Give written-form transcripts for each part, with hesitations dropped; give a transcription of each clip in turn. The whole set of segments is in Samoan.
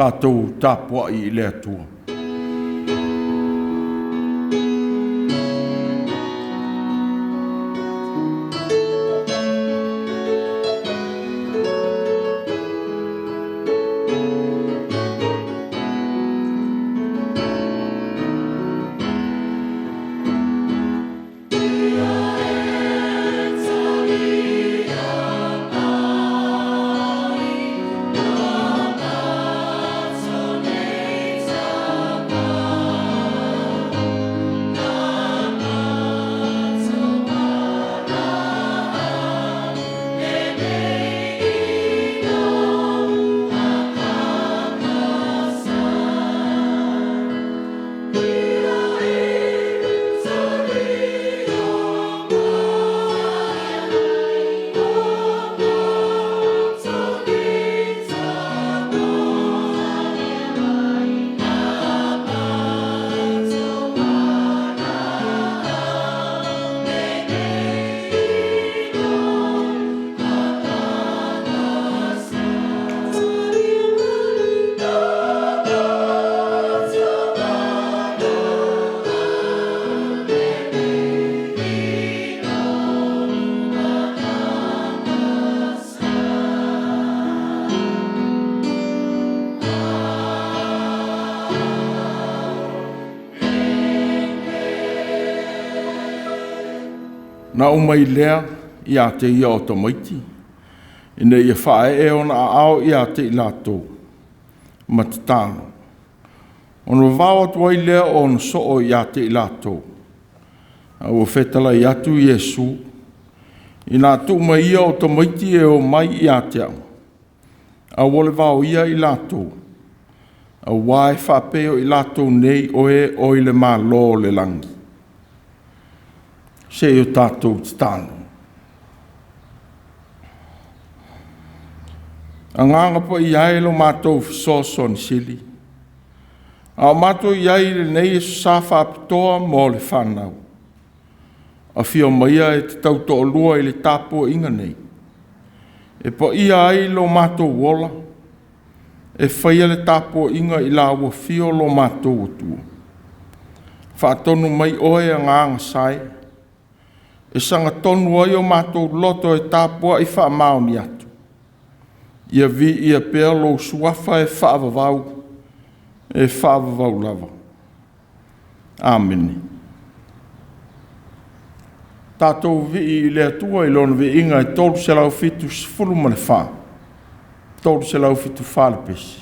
Tatou tapuai i le Atua. Na ou mai lea ia te ia o tamaiti, ina ia faaee ona aao ia te i latou, ma tatalo, ona vavao atu ai lea o ona soo ia te i latou. A ua fetalai atu Iesu, ina a tuu mai ia o tamaiti e o mai ia te a'u, aua le vaoia i latou, auā e faapei o i latou nei o e oi le Malo o le lagi. Se i o tatou tatalo. Agaga Paia e, lo matou fesoasoani sili, a o matou i ai i lenei Aso Sa faapitoa mo le fanau, afio maia e te tautoalua i le tapuaiga nei, e paia ai lo matou ola, e faia le tapuaiga i la ua afio lo matou Atua. Faatonu mai Oe Agaga Sa e, e sagatonu ai o matou loto e tapuai faamaoni atu, ia viia pea lou Suafa e faavavau, e faavavau lava. Amene. Tatou vivii i le Atua i Lona viiga e 374, 374 le pesi.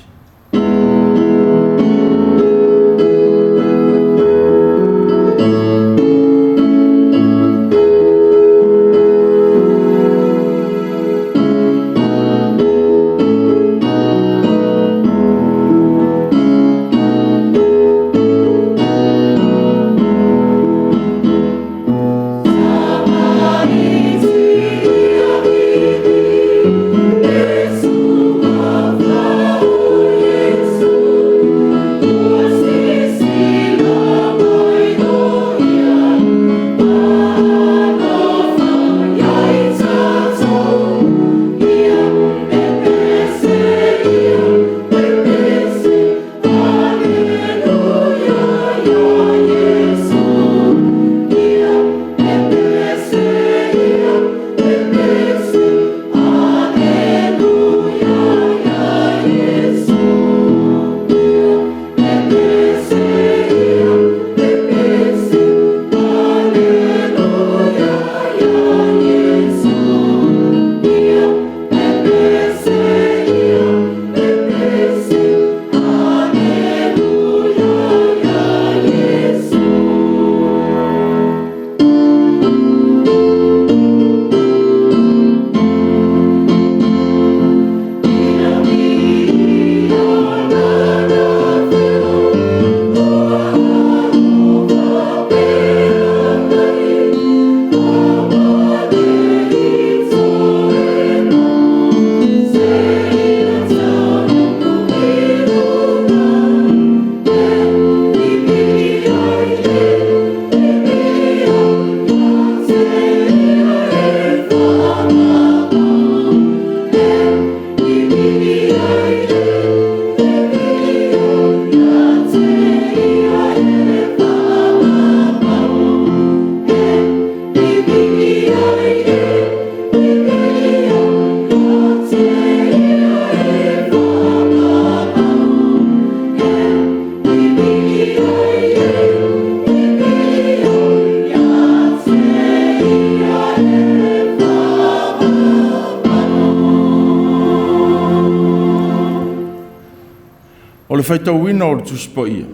O le faitauina o le Tusi Paia,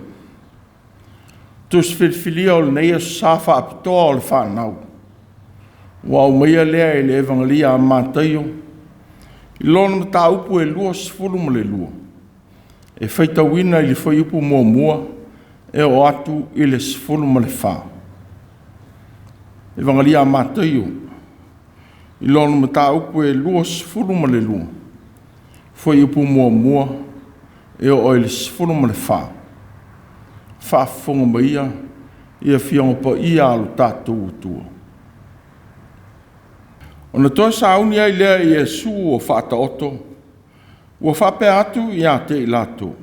tusi filifilia o lenei Aso Sa faapitoa o le fanau, ua aumaia lea e le Evagelia a Mataio i lona mataupu e 22, e faitauina i le fuaiupu 1 e oo atu i le 14. Evagelia a Mataio i lona mataupu e 22, fuaiupu 1 e oo i le 14. Faafofoga maia i Afioga Paia a lo tatou Atua. Ona toe sauni ai lea i Iesu o Faataoto, ua faapea atu ia te i latou,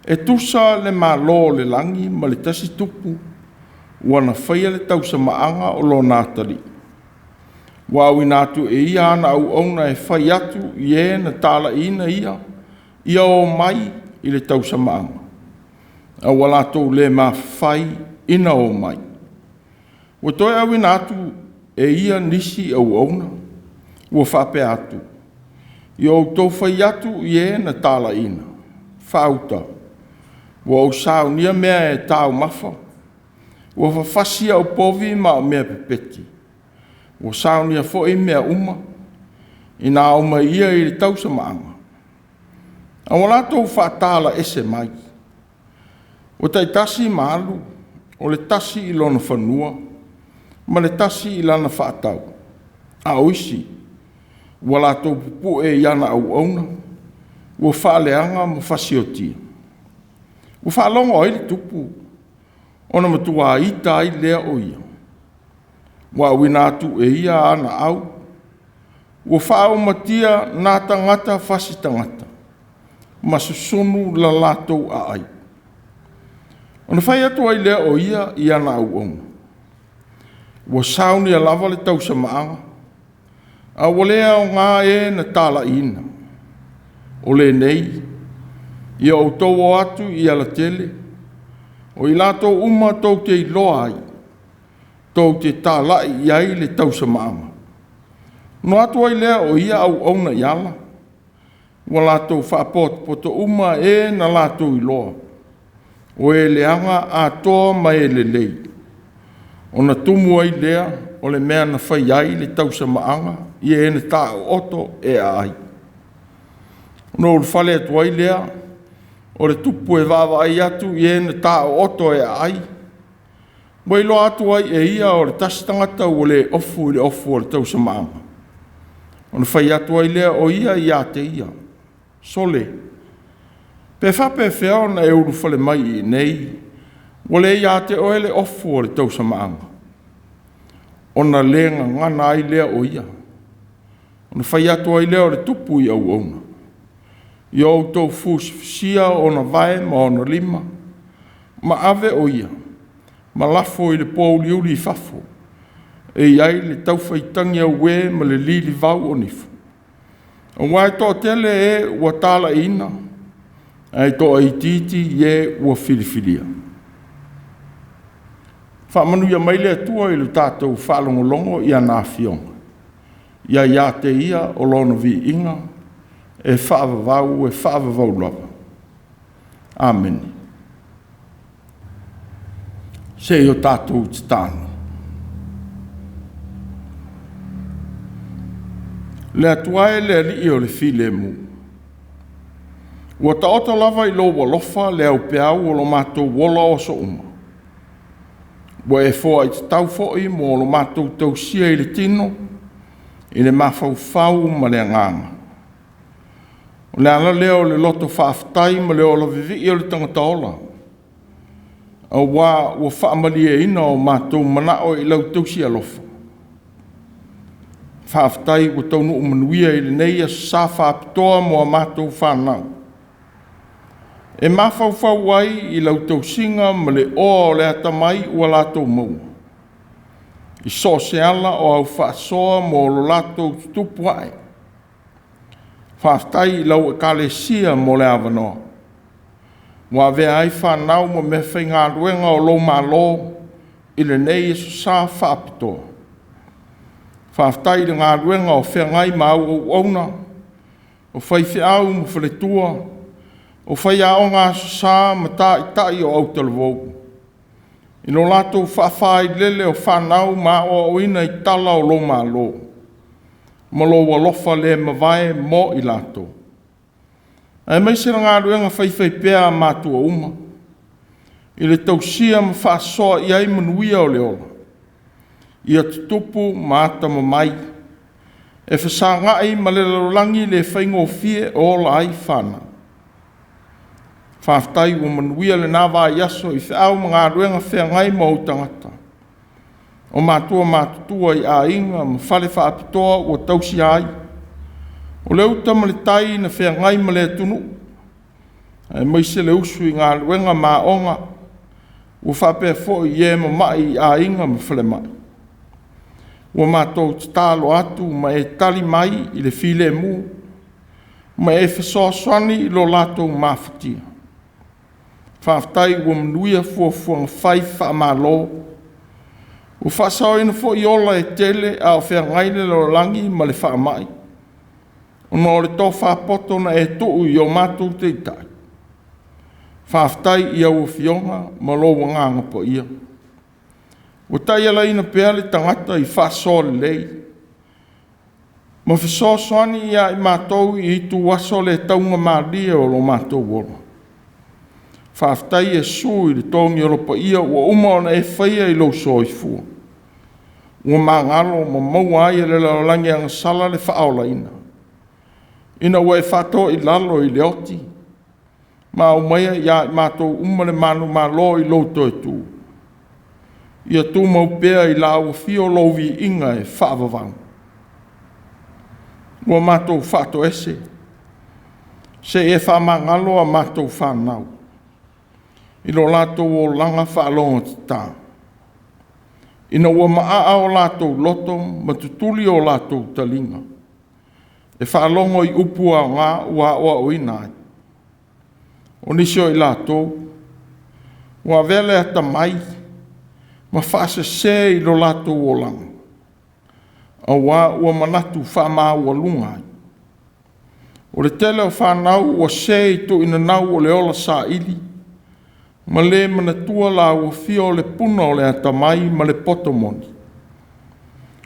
“E tusa le Malo o le lagi ma le tasi tupu ua na faia le tausamaaga o lona atalii. Ua auina atu e ia ana auauna e fai atu i e na talaiina ia, ia o mai i le tausamaaga, a ua latou le mafafai ina o mai. Ua toe auina atu e ia nisi auauna, ua faapea atu, ‘Ia outou fai atu i e na talaiina, faauta, ua ou saunia mea e taumafa, ua fafasi au povi ma au mea pepeti, ua saunia foi mea uma, ina ao mai ia i le tausamaaga, a ua latou faatala ese mai. Ua taitasi ma alu, o le tasi i lona fanua, ma le tasi i lana faatau, a o isi ua latou pupue i ana auauna, ua faaleaga ma fasiotia. Ua faalogo ai le tupu, ona matua ita ai lea o ia, ua auina atu e ia ana au, ua faaumatia na tagata fasi tagata, ma susunu la latou aai. Ona fai atu ai lea o ia i ana auauna, ua saunia lava le tausamaaga, a ua le aoga e na talaiina. O lenei, ia outou o atu i alatele, o i latou uma tou te iloa ai, tou te talai i ai le tausamaaga. Ona o atu ai lea o ia auauna i ala, ua latou faapotopoto uma e na latou iloa, o e leaga atoa ma e lelei. Ona tumu ai lea o le mea na fai ai le tausamaaga i e na taooto e aai. Ona ulufale atu ai lea o le tupu e vaavaai atu i e na taooto e aai, ua iloa atu ai e ia o le tasi tagata ua le ofu i le ofu o le tausamaaga. Ona fai atu ai lea o ia ia te ia, ‘Sole, pe faapefea ona e ulufale mai i inei ua le ia te oe le ofu o le tausamaaga?’ Ona le gagana ai lea o ia. Ona fai atu ai lea o le tupu i auauna, ‘Ia outou fusifusia ona vae ma ona lima, ma ave o ia, ma lafo i le pōuliuli i fafo, e i ai le taufaitagi auē ma le lilivau o nifo. Aua e toatele e ua talaiina, ae toaitiiti e ua filifilia.” Faamanuia mai le Atua i lo tatou faalogologo i ana Afioga, ia ia te Ia o Lona viiga e faavavau e faavavau lava. Amene. Se i o tatou tatalo. Le Atua e le Alii o le filemu, ua taoto lava i lou alofa le aupeau o lo matou ola o aso uma, ua e foai tatau foi mo lo matou tausia i le tino, i le mafaufau ma le agaga. O le ala lea o le loto faafetai ma le ola vivii o le tagata ola, aua ua faamalieina o matou manao i lau tausi alofa. Faafetai ua taunuu manuia i lenei aso sa faapitoa mo a matou fanau, e mafaufau ai i lau tausiga ma le oa o le atamai ua latou maua, i so o se ala o au faasoa mo lo latou tutupu ae. Faafetai i lau Ekalesia mo le avanoa ua avea ai fanau ma meafaigaluega o lou Malo i lenei aso sa faapitoa. Faafetai i le galuega o feagai ma au auauna, o faifeau ma faletua, o faiaoga Aso Sa ma taitai o autalavou, i lo latou faafailele o fanau ma aoaoina i tala o lou Malo, ma lou alofa le mavae mo i latou, aemaise le galuega faifaipea a matua uma i le tausia ma faasoa i ai manuia o le ola, ia tutupu ma atamamai, e fesagai ma le lalolagi le faigofie e ola ai fanau. Faafetai ua manuia lena vaiaso i feau ma galuega feagai ma ou tagata, o matua matutua i aiga ma fale faapitoa ua tausia ai. O le uta ma le tai na feagai ma le atunuu, aemaise le usu i galuega ma aoga, ua faapea foi i e mamai i aiga ma falemai. Ua matou tatalo atu ma e tali mai i le filemu ma e fesoasoani i lo latou mafatia. Faafetai ua manuia fuafuaga fai faamalo, ua faasaoina foi ola e tele a o feagai le lalolagi ma le faamai, ona o le tofa poto na e tuu i o matou Taitai. Faafetai i lau Afioga ma lou Agaga Paia, ua taialaina pea le tagata i faasoa lelei ma fesoasoani ia i matou i ituaso le taugamalie o lo matou ola. Faafetai Iesu i le togi ola paia ua uma ona e faia i lou soifua, ua magalo ma maua ai e le lalolagi agasala le faaolaina, ina ua e faatoilalo i le oti ma aumaia ia i matou uma le manumalo i lou toe tu. Ia tumau pea i lau afio lou viiga e faavavau. Ua matou faatoese, se i e faamagalo a matou fanau i lo latou olaga faalogotata, ina ua maaa o latou loto ma tutuli o latou taliga e faalogo i upu aoga ua aoaoina ai. O nisi o i latou ua avea le atamai ma faasese i lo latou olaga, aua ua manatu faamaualuga ai. O le tele o fanau ua se i tuuinanau o le ola saili ma le manatua lauafia o le puna o le atamai ma le poto moni.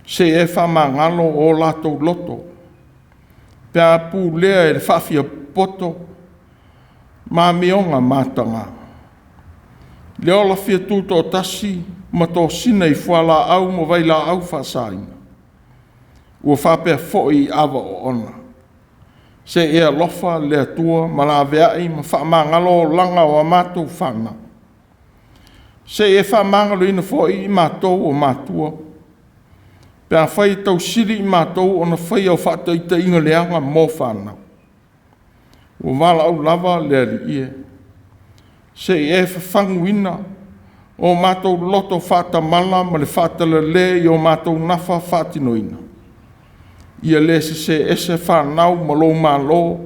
Se i e faamagalo o latou loto pe a pulea e le faafiapoto ma amioga mataga, le ola fia tutoatasi ma tosina i fualaau ma vailaau faasaina, ua faapea foi i ava oona. Se i e alofa le Atua ma laveai ma faamagalo olaga o a matou fanau. Se i e faamagaloina foi i matou o matua, pe afai e tausili i matou ona faia o faataitaiga leaga mo fanau. Ua valaau lava le Alii e, se i e fafaguina o matou loto faatamala ma le faatalale i o matou nafa faatinoina, ia le sese ese fanau ma lou Malo,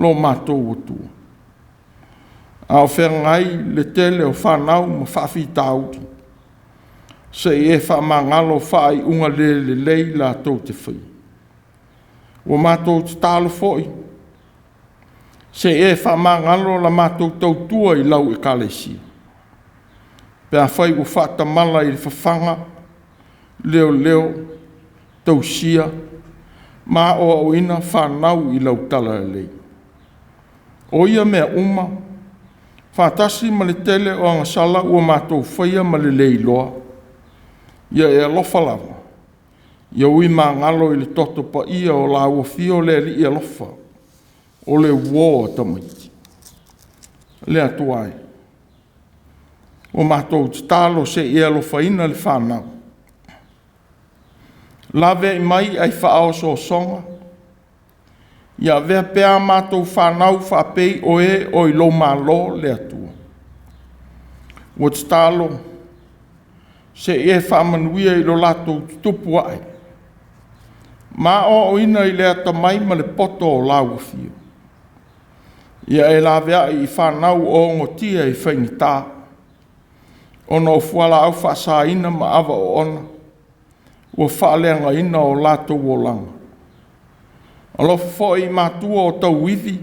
lo matou Atua. A o feagai le tele o fanau ma faafitauli, se i e faamagalo faaiuga le lelei latou te faia. Ua matou tatalo foi, se i e faamagalo la matou tautua i lau Ekalesia, pe afai ua faatamala i le fafaga, leoleo, tausia ma aoaoina fanau i lau talalelei. O ia mea uma faatasi ma le tele o agasala ua matou faia ma le le iloa, ia e alofa lava, ia ui magalo i le toto paia o lau Afio le Alii alofa, o le uo a tamaiti. Le Atua e, ua matou tatalo se i e alofaina le fanau, laveai mai ai faaosoosoga, ia avea pea a matou fanau faapei o e o i lou malo le Atua. Ua tatalo se i e faamanuia i lo latou tutupu ae ma aoaoina i le atamai ma le poto o lau Afio. Ia e laveai i fanau o ogotia i faigata ona o fualaau faasaina ma ava oona ua faaleagaina o latou olaga. Alofa foi i matua o tauivi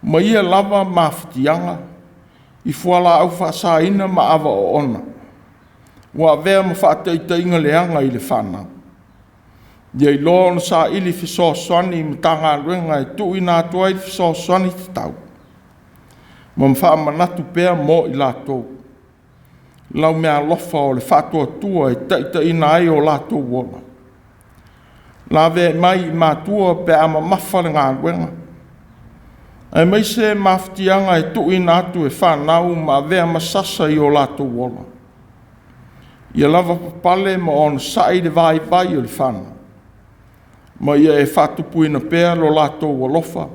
ma ia lava mafatiaga i fualaau faasaina ma ava oona, ua avea ma faataitaiga leaga i le fanau. Ia iloa ona saili fesoasoani i Matagaluega e tuuina atu ai fesoasoani tatau ma faamanatu pea mo i latou lau meaalofa o le faatuatua e taitaiina ai o latou ola. Laveai mai i matua pe a mamafa le galuega, aemaise mafatiaga e tuuina atu e fanau ma avea ma sasa i o latou ola. Ia lavapapale ma onosai le vaivai o le fanau, ma ia e faatupuina pea lo latou alofa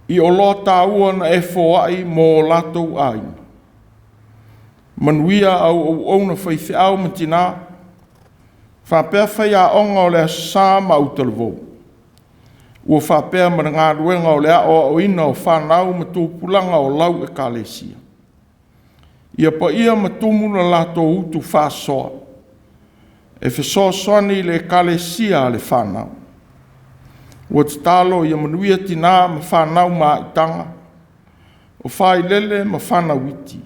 i oloa taua na e foai mo latou aiga. Manuia au auauna faifeau ma tina, faapea faiaoga o le Aso Sa ma autalavou, ua faapea ma le galuega o le aoaoina o fanau ma tupulaga o lau Ekalesia. Ia paia ma tumu la latou utu faasoa e fesoasoani i le Ekalesia a le fanau. Ua tatalo ia manuia tina ma fanau maitaga, o failele ma fanau iti.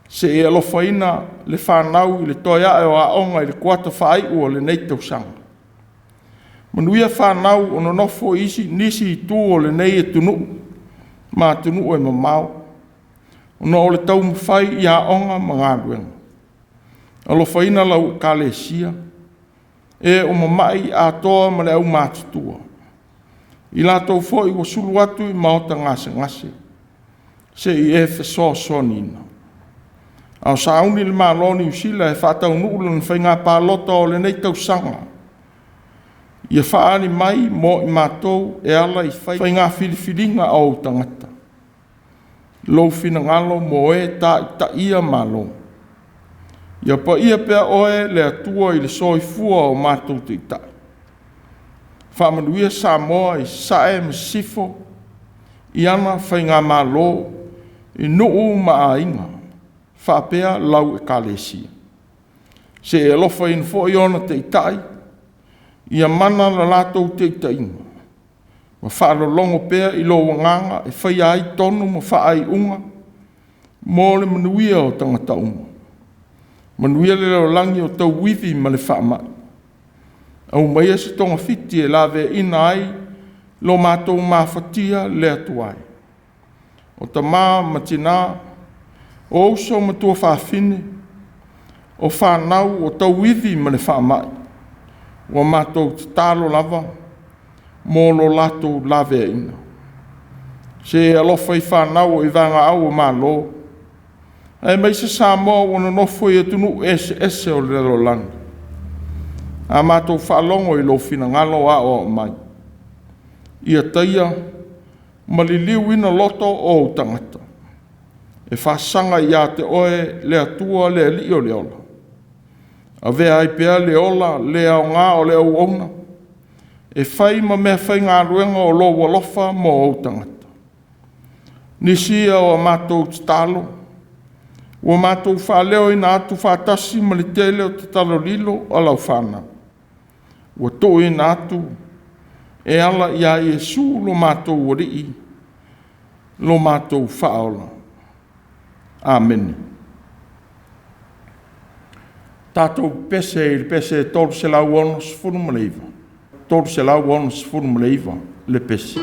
Se i e alofaina le fanau i le toe ae o aoga i le kuata faaiu o lenei tausaga. Manuia fanau o nonofo i nisi itu o lenei atunuu ma atunuu e mamao ona o le taumafai i aoga ma galuega. Alofaina lau Ekalesia, e o mamai atoa ma le aumatutua, i latou foi ua sulu atu i maota gasegase, se i e fesoasoaniina. A o sauni le Malo o Niu Sila e faataunuu lana faiga palota o lenei tausaga, ia faaali mai mo i matou e ala i faiga filifiliga a ou tagata lou finagalo mo e taitaia Malo. Ia paia pea oe le Atua i le soifua o matou taitai. Faamanuia Samoa i Sasae ma Sisifo i ana faigamalo i nuu ma aiga faapea lau Ekalesia. Se i e alofaina foi ona taitai, ia mana le latou taitaiga ma faalologo pea i lou Agaga e faia ai tonu ma faaiuga mo le manuia o tagata uma. Manuia le lalolagi o tauivi ma le faamai. Aumaia se togafiti e laveaiina ai lo matou mafatia le Atua e. O tama ma tina, o uso ma tuafafine, o fanau o tauivi ma le faamai, ua matou tatalo lava mo lo latou laveaiina. Se e alofa i fanau o i vagaau o Malo, aemaise Samoa ua nonofo i atunuu eseese o le lalolagi. A matou faalogo i lou finagalo aoao mai, ia taia ma liliuina loto o ou tagata, e faasaga ia te oe le Atua le Alii o le ola. Avea ai pea le ola le aoga o le auauna e fai ma meafaigaluega o lou alofa mo ou tagata. Nisi ia o a matou tatalo ua matou faaleoina atu faatasi ma le tele o tatalo lilo a lau fanau, ua tuuina atu e ala ia Iesu lo matou Alii, lo matou Faaola. Amene. Tatou pepese i le pese 369, 369 le pese.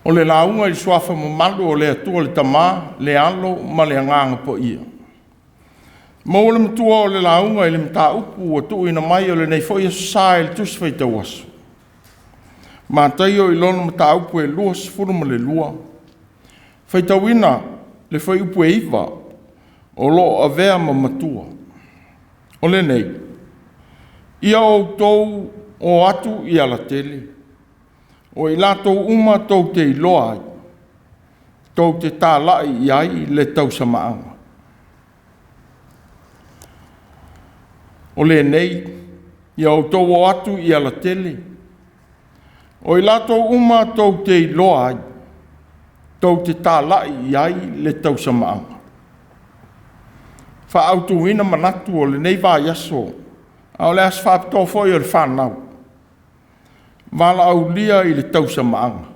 O le lauga i le suafa mamalu o le Atua le Tama, le Alo ma le Agaga Paia. Maua le matua o le lauga i le mataupu ua tuuina mai o lenei foi aso sa i le Tusi Faitau Aso, Mataio i lona mataupu e 22, faitauina le fuaiupu e 9 o lo o avea ma matua. O lenei, ia outou o atu i alatele, o i latou uma tou te iloa ai, tou te talai i ai le tausamaaga. O lenei, ia outou o atu i alatele, o i latou uma tou te iloa ai, tou te talai i ai le tausamaaga. Faaautuina manatu o lenei vaiaso, a o le aso faapitoa foi o le fanau, valaaulia i le tausamaaga.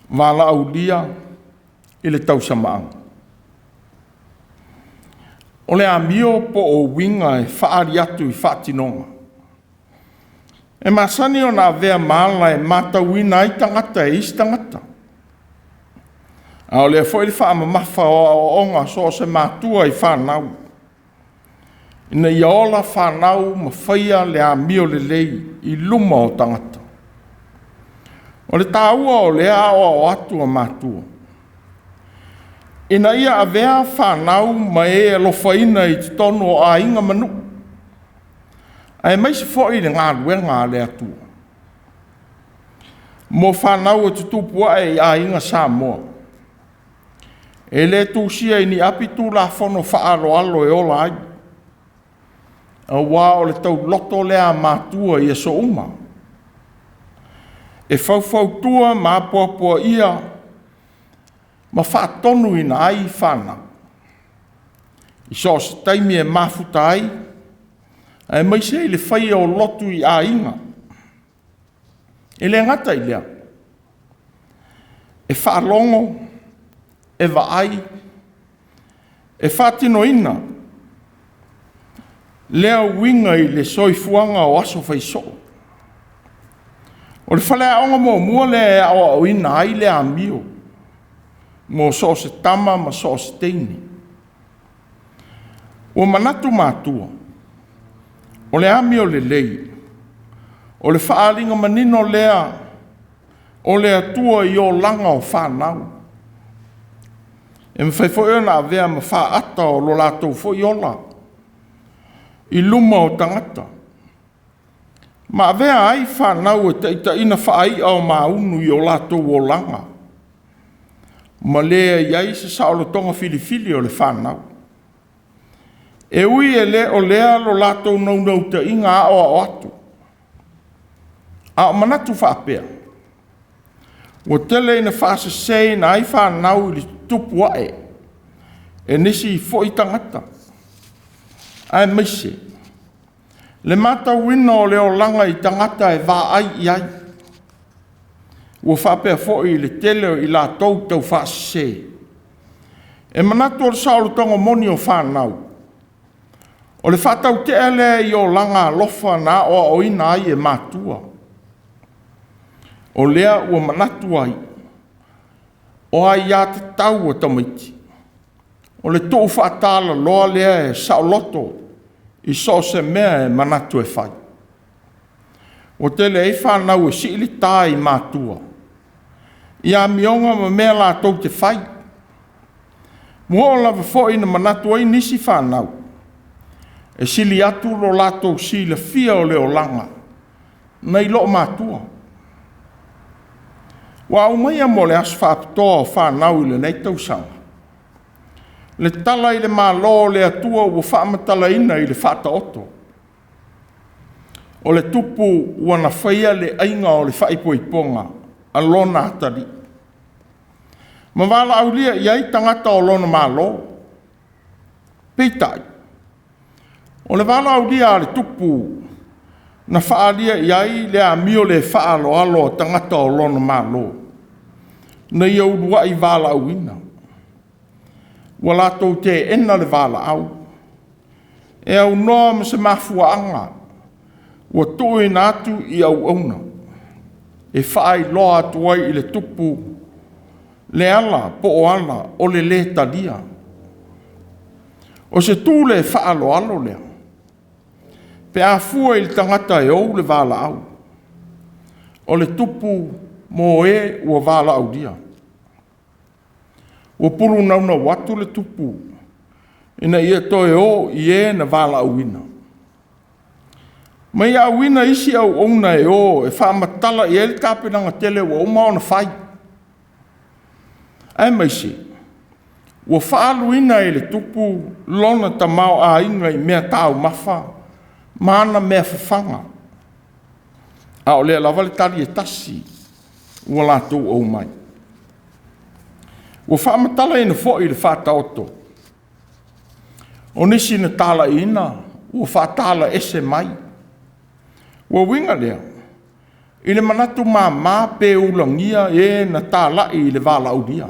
Valaaulia i le tausamaaga. O le amio po o uiga e faaali atu i faatinoga. E masani ona avea ma ala e matauina ai tagata e isi tagata. A o lea foi le faamamafa o aoaoga a so o se matua i fanau, ina ia ola fanau ma faia le amio lelei i luma o tagata. O le taua o lea aoao atu a matua, ina ia avea fanau ma e alofaina i totonu o aiga ma nuu, aemaise foi le galuega a le Atua. Mo fanau e tutupu ae i aiga Samoa, e le tusia i ni api Tulafono faaaloalo e ola ai, aua o le tauloto lea a matua i aso uma, e faufautua ma apoapoaia ma faatonuina ai fanau, i so o se taimi e mafuta ai, aemaise i le faia o lotu i aiga. E le gata i lea, e faalogo, e vaai, e faatinoina lea uiga i le soifuaga o aso faisoo. O le faleaoga muamua lea e aoaoina ai le amio mo so o se tama ma so o se teine. Ua manatu matua, o le amio lelei, o le faaaliga manino lea o le Atua i olaga o fanau. E mafai foi ona avea ma faata o lo latou foi ola i luma o tagata, ma avea ai fanau e taitaiina faai'a o maunu i o latou olaga, ma leai ai se saolotoga filifili o le fanau. E ui e le o lea lo latou naunautaiga aoao atu, a o manatu faapea, ua tele ina faaseseina ai fanau i le tutupu ae e nisi foi tagata, aemaise le matauina o le olaga i tagata e vaai i ai. Ua faapea foi i le tele o i latou taufaasese. E manatu o le saolotoga moni o fanau, o le faatautea lea i olaga alofa na aoaoina ai e matua. O lea ua manatu ai, o aiatatau a tamaiti, o le tuufaatalaloa lea e saoloto i so o se mea e manatu e fai. Ua tele ai fanau e sii le ta i matua i amioga ma mea latou te fai. Ua oo lava foi ina manatu ai nisi fanau, e sili atu lo latou silafia o le olaga nai lo matua. Ua aumaia mo le aso faapitoa o fanau i lenei tausaga le tala i le Malo o le Atua ua faamatalaina i le Faataoto. O le tupu ua na faia le aiga o le faaipoipoga a lona atalii, ma valaaulia i ai tagata o lona malo. Peitai, o le valaaulia a le tupu na faaalia i ai le amio le faaaloalo a tagata o lona malo, na ia uluai valaauina, ua latou teena le valaau e aunoa ma se mafuaaga ua tuuina atu i auauna. e faailoa atu ai i le tupu le ala po o ala o le lē talia. O se tu le faaaloalo lea pe a fua i le tagata e ou le valaau, o le tupu mo e ua valaaulia. Ua pulunaunau atu le tupu ina ia toe o i e na valaauina, ma ia auina isi auauna e o e faamatala i ai le tapenaga tele ua uma ona fai, aemaise ua faaaluina e le tupu lona tamaoaiga i mea taumafa ma ana mea fafaga, a o lea lava le tali e tasi ua latou aumai. Ua faamatalaina foi le Faataoto, o nisi na talaiina ua faatalaese mai. Ua uiga lea i le manatu mama pe ulagia e na talai i le valaaulia.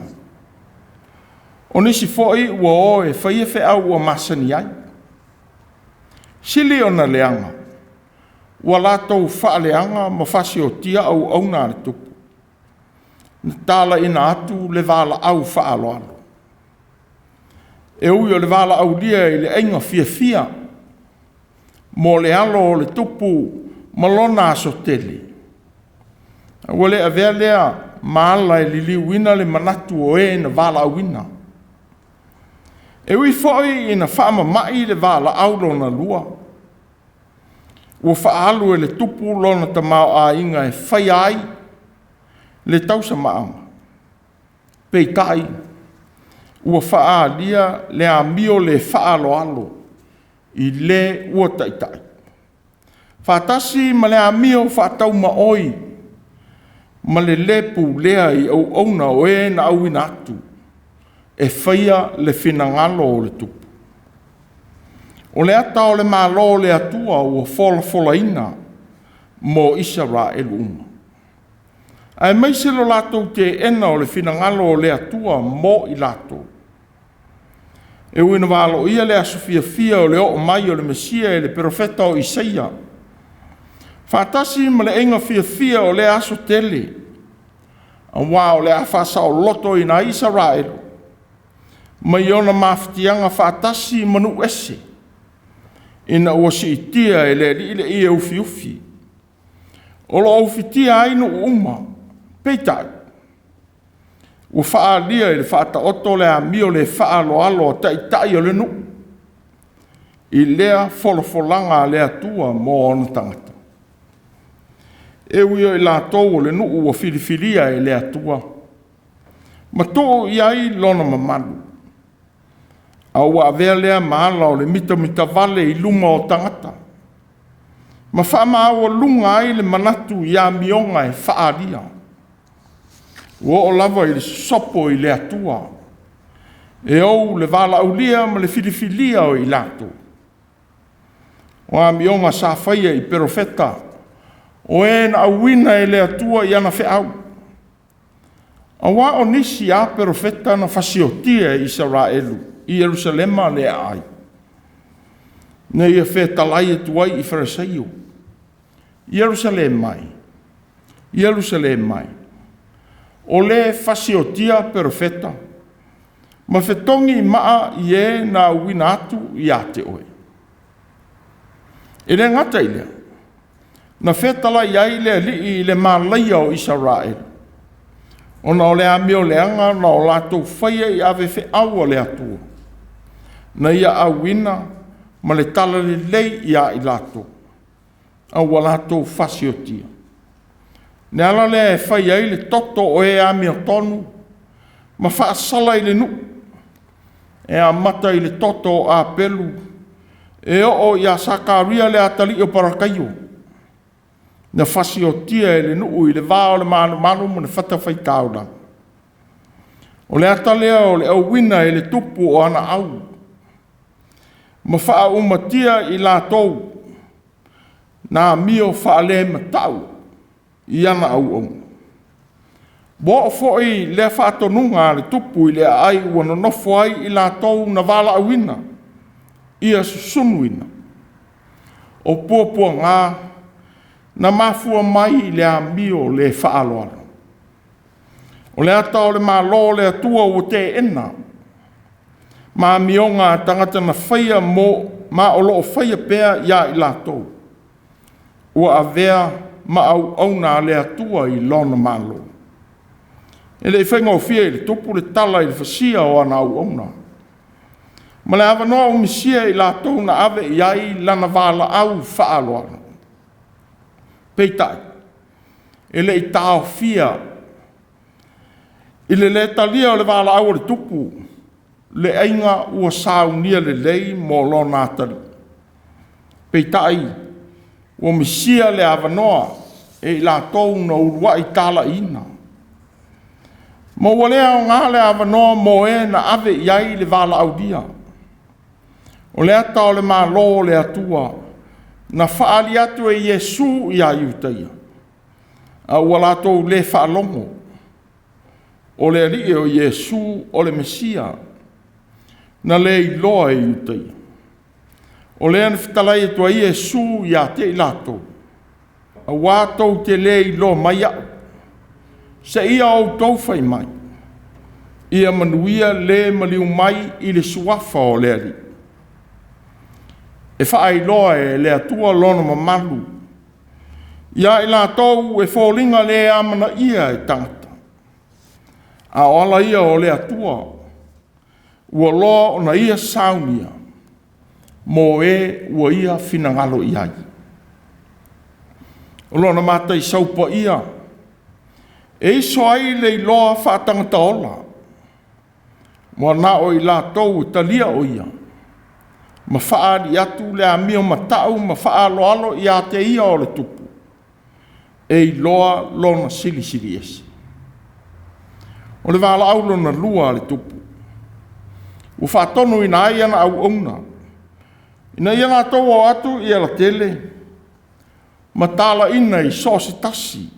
O nisi foi ua o e faia feau ua masani ai, sili ona leaga ua latou faaleaga ma fasiotia auauna a le tupu na talaiina atu le valaau faaaloalo. E ui o le valaaulia i le aiga fiafia mo le alo o le tupu ma lona aso tele, a ua le avea lea ma ala e liliuina le manatu o e na valaauina. E ui foi ina faamama'i le valaau lona lua, ua faaalu e le tupu lona tamaoaiga e faia ai le tausamaaga, peitai ua faaalia le amio le faaaloalo i le ua taitai, faatasi ma le amio faataumaoi ma le lē pulea i auauna o e na auina atu e faia le finagalo o le tupu. O le ata o le Malo o le Atua ua folafolaina mo Isaraelu uma, aemaise lo latou teena o le finagalo o le Atua mo i latou. E ui ina valoia le aso fiafia o le oo mai o le Mesia e le perofeta o Isaia, faatasi ma le aiga fiafia o lea aso tele, aua o le a faasaolotoina ai Isaraelu mai ona mafatiaga faatasi ma nuu ese, ina ua siitia e le Alii le ie ufiufi o lo o ufitia ai nuu uma. Peitai, ua faaalia i le Faataoto le amio le faaaloalo a taitai o le nuu i lea folafolaga a le Atua mo ona tagata. E ui o i latou o le nuu ua filifilia e le Atua ma tuu i ai lona mamalu, a ua avea lea ma ala o le mitamitavale i luma o tagata ma faamaualuga ai le manatu i amioga e faaalia. Ua oo lava i le sopo i le Atua e ou le valaaulia ma le filifilia o i latou. O amioga sa faia i perofeta o e na auina e le Atua i ana feau, aua o nisi a perofeta na fasiotia e Isaraelu i Ierusalema le aai, na ia fetalai atu ai i Fariseio, Ierusalema e, Ierusalema e, o le fasiotia perofeta ma fetogi maa i e na auina atu ia te oe. E le gata i lea, na fetalai ai le Alii i le malaia o Isaraelu, ona o le amio leaga na o latou faia i avefeau a le Atua, na ia auina ma le talalelei ia i latou, a ua latou fasiotia. Le ala lea e fai ai le toto o e amiotonu ma faasala i le nuu, e amata i le toto o Apelu e oo ia Sakaria le atalii o Parakaio, na fasiotia e le nuu i le va o le malumalu ma le fatafaitaulaga. O le ata lea o le auina e le tupu o ana au, ma faaumatia i latou na amio faalematau i ana auauna. Ua oo foi lea faatonuga a le tupu i le aai ua nonofo ai i latou na valaauina ia susunuina. O puapuaga na mafua mai i le amio le faaaloalo. O le ata o le Malo o le Atua ua teena, ma amioga a tagata na faia mo ma o lo o faia pea ia i latou ua avea ma auauna a le Atua i lona Malo. E le i faigofie i le tupu le tala i le fasia o ana auauna, ma le avanoa ua misia e i latou na ave i ai lana valaau faaaloalo. Peitai, e le i taofia i le lē talia o le valaau a le tupu le aiga ua saunia lelei mo lona atalii. Peitai, ua misia le avanoa e i latou na uluai talaiina, ma ua le aoga le avanoa mo e na ave i ai le valaaulia. O le ata o le Malo o le Atua na faaali atu e Iesu ia Iutaia, a ua latou le faalogo, o le Alii o Iesu o le Mesia, na le iloa e Iutaia. O lea na fetalai atu ai Iesu ia te i latou, aua tou te le iloa mai au, seia outou fai mai, ‘Ia manuia le maliu mai i le suafa o le Alii.’ E faailoa e le Atua lona mamalu ia i latou e foliga le amanaia e tagata, a o ala ia o le Atua ua loa ona Ia saunia mo e ua Ia finagalo i ai. O lona mataisau paia e iso ai le iloa faatagata ola, ua na o i latou e talia o Ia, ma faaali atu le amio matau ma faaaloalo ia te ia o le tupu, e iloa lona silisili ese. O le valaau lona lua a le tupu, ua faatonuina ai ana auauna ina ia latou o atu i alatele ma talaiina i so o se tasi,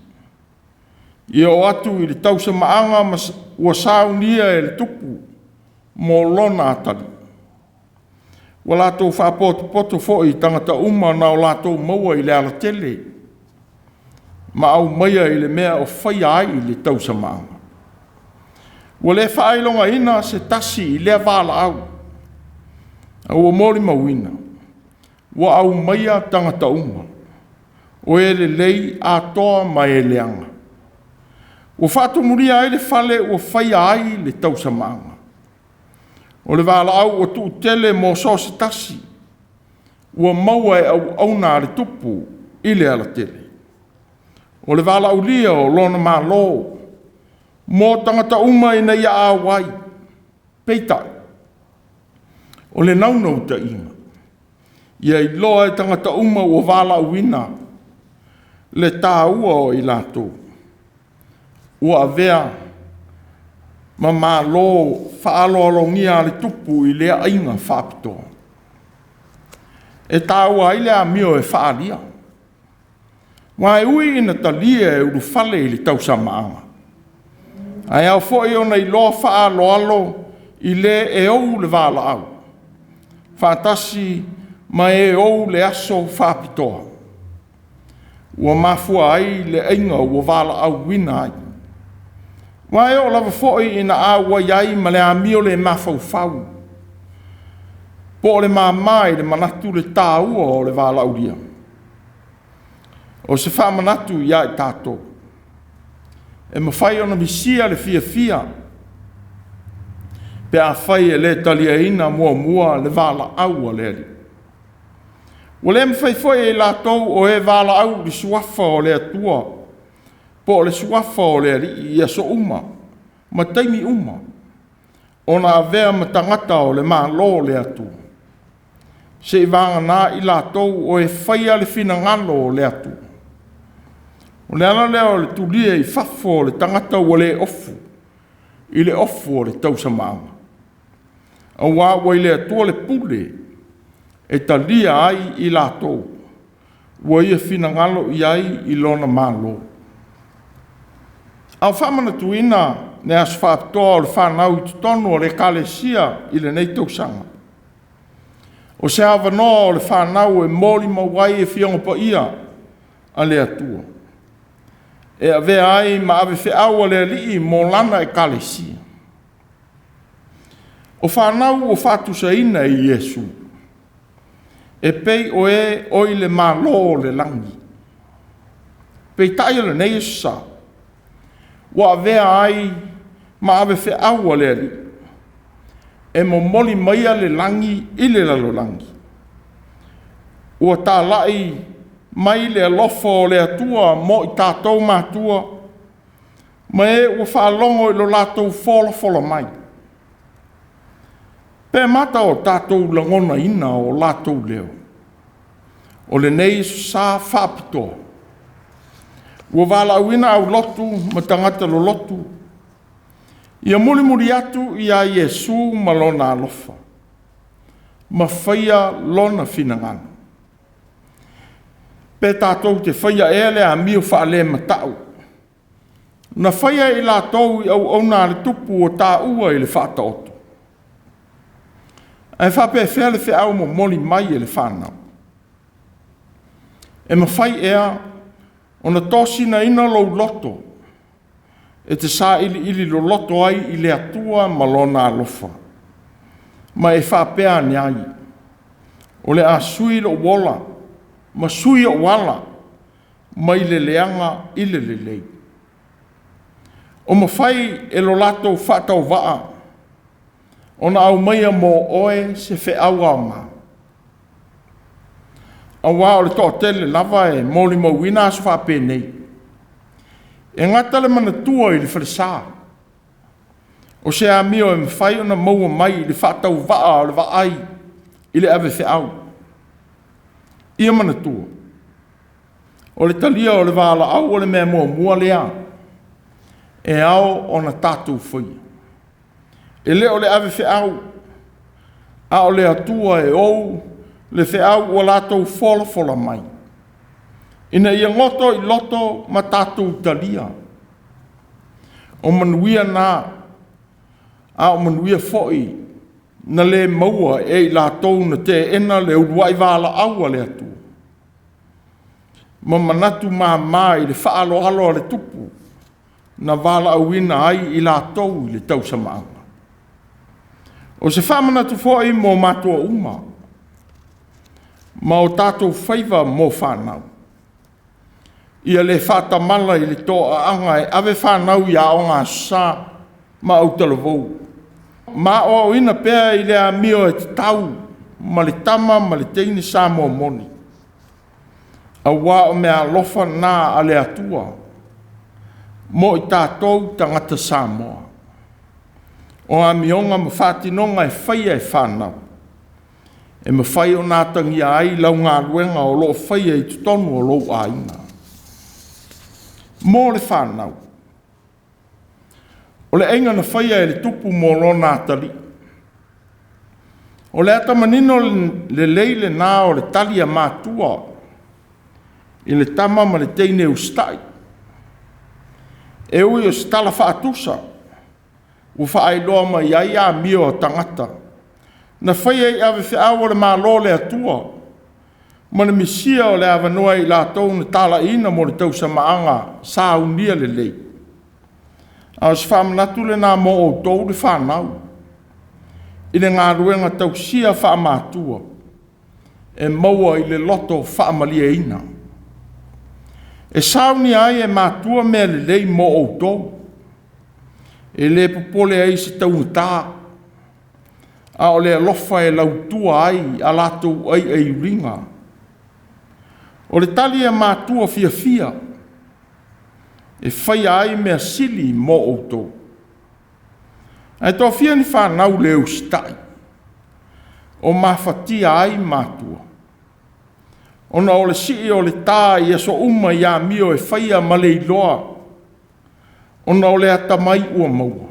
ia o atu i le tausamaaga ua saunia e le tupu mo lona atalii. Ua latou faapotopoto foi i tagata uma na o latou maua i le alatele ma aumaia i le mea o faia ai le tausamaaga. Ua le faailogaina se tasi i lea valaau, a ua molimauina ua aumaia tagata uma, o e lelei atoa ma e leaga. Ua faatumulia ai le fale ua faia ai le tausamaaga. O le valaau ua tuutele mo so o se tasi, ua maua e auauna a le tupu i le alatele. O le valaaulia o lona Malo mo tagata uma ina ia auai. Peitai, o le naunautaiga, ia iloa e tagata uma ua valaauina le taua o i latou ua avea ma malo faaaloalogia a le tupu i lea aiga faapitoa. E taua ai le amio e faaalia, aua e ui ina talia e ulufale i le tausamaaga, ae ao foi ona iloa faaaloalo i le e ou le valaau, faatasi ma e ou le aso faapitoa ua mafua ai le aiga ua valaauina ai. Aua e oo lava foi ina auai ai ma le amio le mafaufau, po o le mama i le manatu le taua o le valaaulia. O se faamanatu ia i tatou, e mafai ona misia le fiafia pe afai e le taliaina muamua le valaau a le Alii. Ua le mafai foi e i latou o e valaau i le suafa o le Atua po o le suafa o le Alii i aso uma ma taimi uma ona avea ma tagata o le Malo o le Atua, seiavagana i latou o e faia le finagalo o le Atua. O le ala lea o le tulia i fafo o le tagata ua le ofu i le ofu o le tausamaaga, aua ua i le Atua le pule e talia ai i latou ua Ia finagalo i ai i lona Malo. A o faamanatuina le aso faapitoa o le fanau i totonu o le Ekalesia i lenei tausaga, o se avanoa o le fanau e molimau ai Afioga Paia a le Atua, e avea ai ma avefeau a le Alii mo lana ekalesia. O fanau ua faatusaina i Iesu, e pei o e oi le Malo o le lagi. Peitai o lenei Aso Sa, ua avea ai ma avefeau a le Alii, e momoli maia le lagi i le lalolagi. Ua talai mai le alofa o le Atua mo i tatou matua, ma e ua faalogo i lo latou folafola mai. Pe mata o tatou lagonaina o latou leo, o lenei Aso Sa faapitoa, ua valaauina aulotu ma tagata lolotu, ia mulimuli atu ia Iesu ma Lona alofa, ma faia Lona finagalo. Pe tatou te faia ea le amio faalemata'u na faia e i latou i auauna a le Tupu ua taua i le Faataoto? Ae faapefea le feau momoli mai e le fanau? E mafai ea ona tosinaina lou loto e te sailiili loloto ai i le Atua ma Lona alofa, ma e faapea ane ai, “O le a sui lou ola ma sui ou ala mai le leaga i le lelei”? O mafai e lo latou faatauvaa ona aumaia mo oe se feau aoga? Aua o le toatele lava e molimauina aso faapenei, e gata le manatua i le falesa o se amio e mafai ona maua mai i le faatauvaa o le vaai i le avefeau. Ia manatua, o le talia o le valaau o le mea muamua lea e ao ona tatou faia. E le o le avefeau, a o le Atua e ou le feau ua latou folafola mai, ina ia goto i loto ma tatou talia. O manuia na, a o manuia foi na le maua e i latou na teena le uluai valaau a le Atua ma manatu mama i le faaaloalo a le Tupu na valaauina ai i latou i le tausamaaga. O se faamanatu foi mo matua uma ma o tatou faiva mo fanau. Ia le faatamala i le toaaga e ave fanau i aoga Aso Sa ma autalavou, ma aoaoina pea i le amio e tatau ma le tama ma le teine Samoa moni, aua o meaalofa na a le Atua mo i tatou tagata Samoa. O amioga ma faatinoga e faia e fanau, e mafai ona atagia ai lau galuega o lo o faia i totonu o lou aiga. Mo le fanau, o le aiga na faia e le Tupu mo lona atalii. O le ata manino lelei lena o le tali a matua i le tama ma le teine usitai. E ui o se tala faatusa ua faailoa mai ai amio a tagata na faia i avefeau o le Malo o le Atua ma le misia o le avanoa e i latou na talaiina mo le tausamaaga saunia lelei. A o se faamanatu lena mo outou le fanau i le galuega tausia faamatua e maua i le loto faamalieina. E saunia ai e matua mea lelei mo outou, e le popole ai i se taugata, a o le alofa e lautua ai a latou aiaiuliga. O le tali a matua fiafia e faia ai mea sili mo outou. Ae toafia ni fanau le usitai o mafatia ai matua, ona o le sii o le ta i aso uma i amio e faia ma le iloa, ona o le atamai ua maua.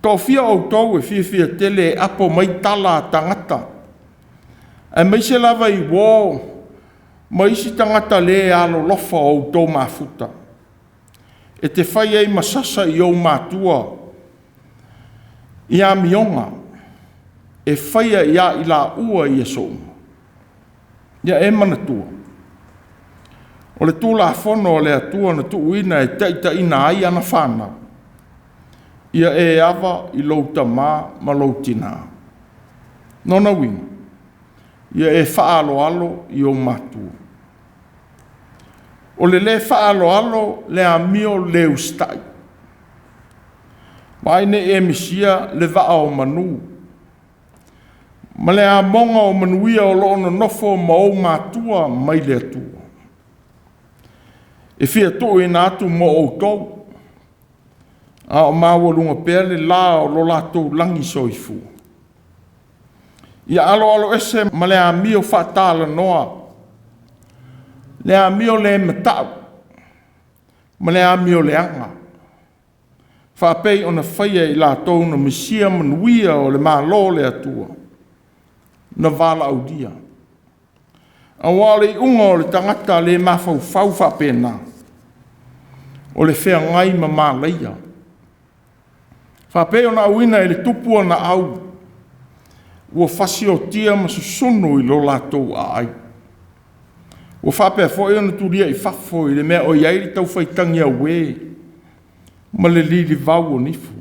Toafia outou e fiafia tele e apo mai tala a tagata, aemaise lava i uo ma isi tagata le alolofa o outou mafuta, e te fai ai ma sasa i ou matua i amioga e faia ia i laua i aso uma? Ia e manatua, O le Tulafono a le Atua na tuuina e taitaiina ai ana fanau, ia e ava i lou tamā ma lou tinā. Lona uiga, ia e faaaloalo i ou matua. O le le faaaloalo le amio le usitai. Vaai ne i e misia le vaa o manu ma le amoga o manuia o lo o nonofo ma ou matua mai le Atua. E fia tuuina atu mo outou, a o maualuga pea le la o lo latou lagi soifua. Ia aloaloese ma le amio faatalanoa, le amio le matau ma le amio leaga, faapei ona faia e i latou na misia manuia o le Malo o le Atua na valaaulia. Aua o le iuga o le tagata le mafaufau faapena, o le feagai ma malaia, faapei ona auina e le tupu ona au, ua fasiotia ma susunu i lo latou aai. Ua faapea foi ona tulia i fafo i le mea o i ai le taufaitagi auē ma le lilivau o nifo.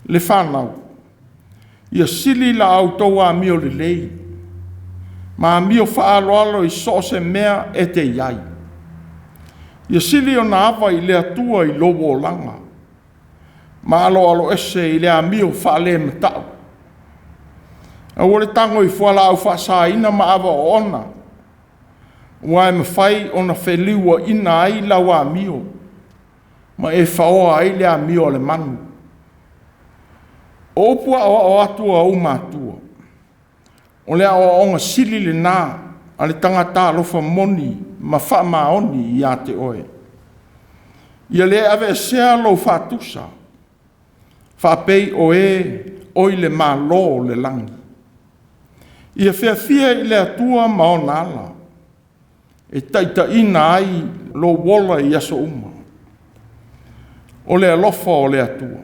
Le fanau, ia sili la outou amio lelei ma amio faaaloalo i so o se mea e te i ai. Ia sili ona ava i le Atua i lou olaga, ma aloaloese i le amio faalemata'u. Aua le tago i fualaau faasaina ma ava oona, aua e mafai ona feliuaina ai lau amio ma e faoa ai le amio a le manu. O upu aoao atu a ou matua, o le aoaoga sili lena a le tagata alofa moni ma faamaoni ia te oe. Ia le aveesea lou faatusa, faapei o e oi le Malo o le lagi. Ia fiafia i le Atua ma ona ala, e taitaiina ai lou ola i aso uma. O le alofa o le Atua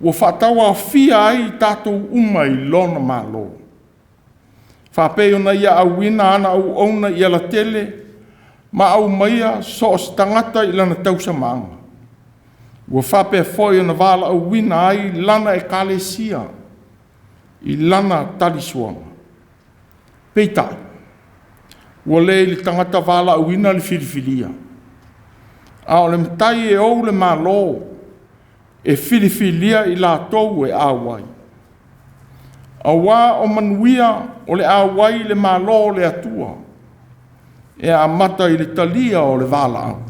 ua faatauaofia ai tatou uma i lona Malo, faapei ona ia auina ana auauna i alatele ma aumaia so o se tagata i lana tausamaaga. Ua faapea foi ona valaauina ai lana Ekalesia i lana talisuaga. Peitai, ua le i le tagata valaauina le filifilia, a o le Matai e ou le Malo e filifilia i latou e auai. Aua o manuia o le auai i le Malo o le Atua, e amata i le talia o le valaau.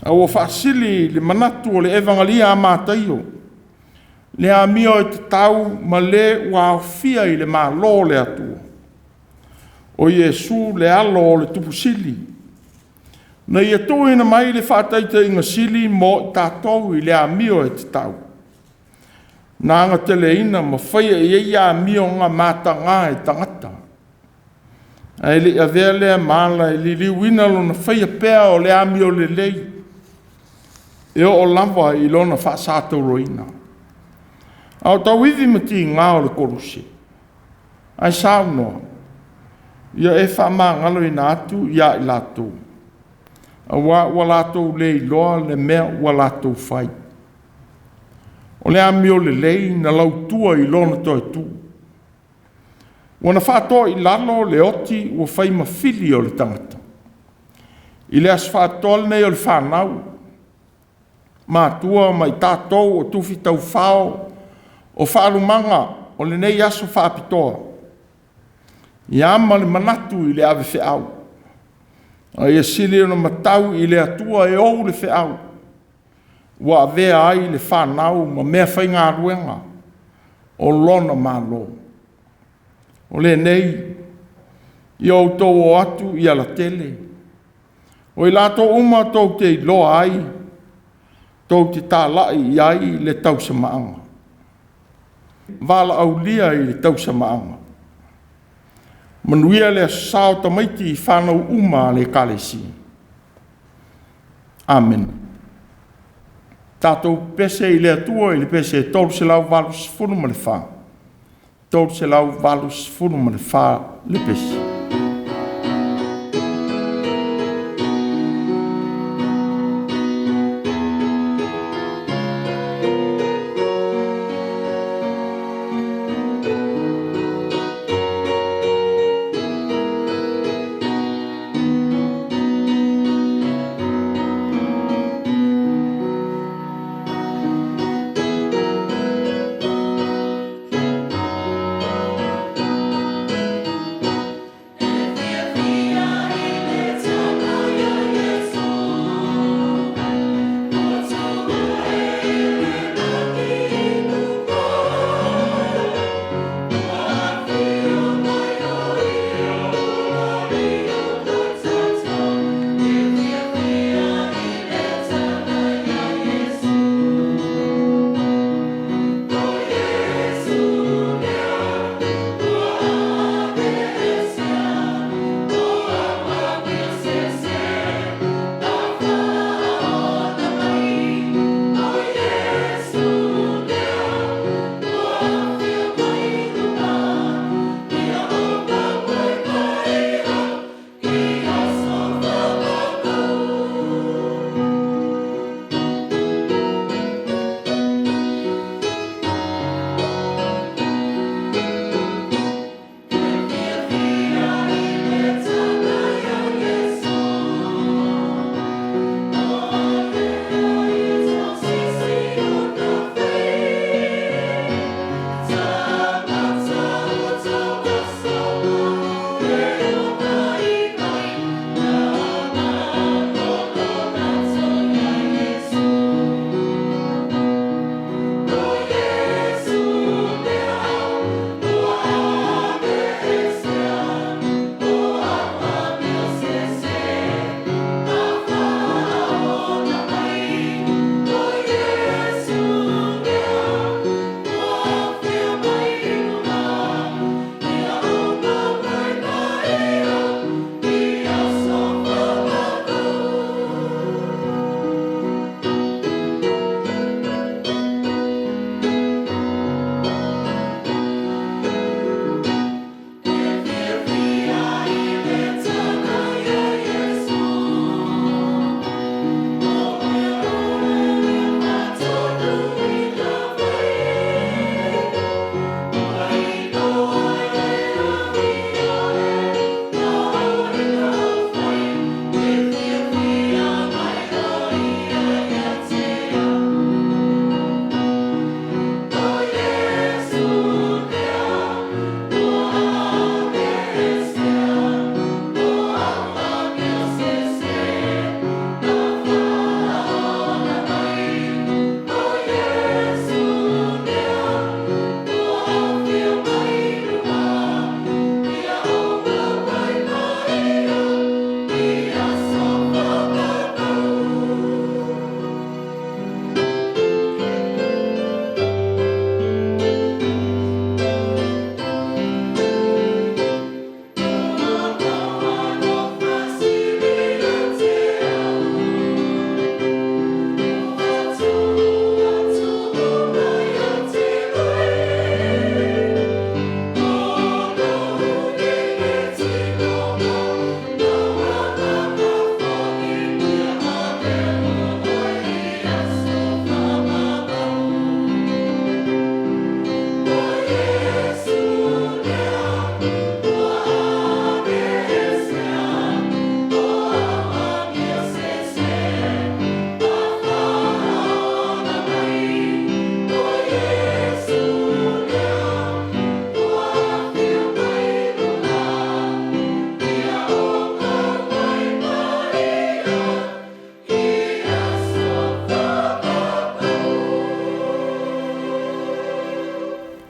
A ua faasili le manatu o le Evagalia a Mataio, le amio e tatau ma le ua aofia i le Malo o le Atua. O Iesu le alo o le Tupu Sili, na ia tuuina mai le faataitaiga sili mo i tatou i le amio e tatau, na agateleina ma faia i ai amioga mataga e tagata, ae le i avea lea ma ala e liliuina lona faia pea o le amio lelei, e oo lava i lona faasatoloina. A o tauivi ma tiga o le koluse, ae saunoa, ia e faamagaloina atu ia i latou, aua ua latou le iloa le mea ua latou fai. O le amio lelei na lautua i lona toe tu. Ua na faatoa i lalo le oti ua fai ma fili o le tagata. I le aso faapitoa lenei o le fanau, matua ma i tatou o tufi taufao o faalumaga o lenei aso faapitoa, ia ama le manatu i le avefeau, a ia sili ona matau i le Atua e ou le feau, ua avea ai le fanau ma meafaigaluega o lona Malo. O lenei, ia outou o atu i alatele, o i latou uma tou te iloa ai, tou te talai i ai le tausamaaga. Valaaulia i le tausamaaga. Manuia le aso Sa o tamaiti i fanau uma a le Ekalesia. Amene. Tatou pese i le Atua i le pese 384, 384 le pese.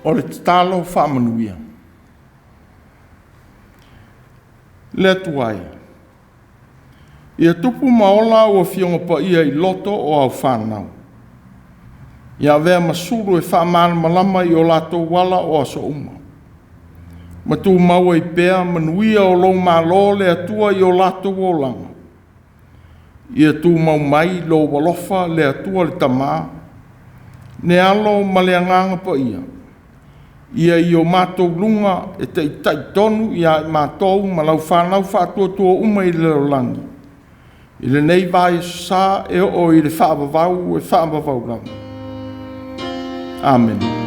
O le tatalo faamanuia. Le Atua e, ia tupu ma ola au Afioga Paia i loto o au fanau, ia avea ma sulu e faamalamalama i o latou ala o aso uma, ma tumau ai pea manuia o lou Malo le Atua i o latou olaga. Ia tumau mai lou alofa le Atua le Tama, le Alo ma le Agaga Paia, ia i o matou luga e taitai tonu ia i matou ma lau fanau faatuatua uma i le lalolagi, i lenei vaiaso sa e oo i le faavavau e faavavau lava. Amene.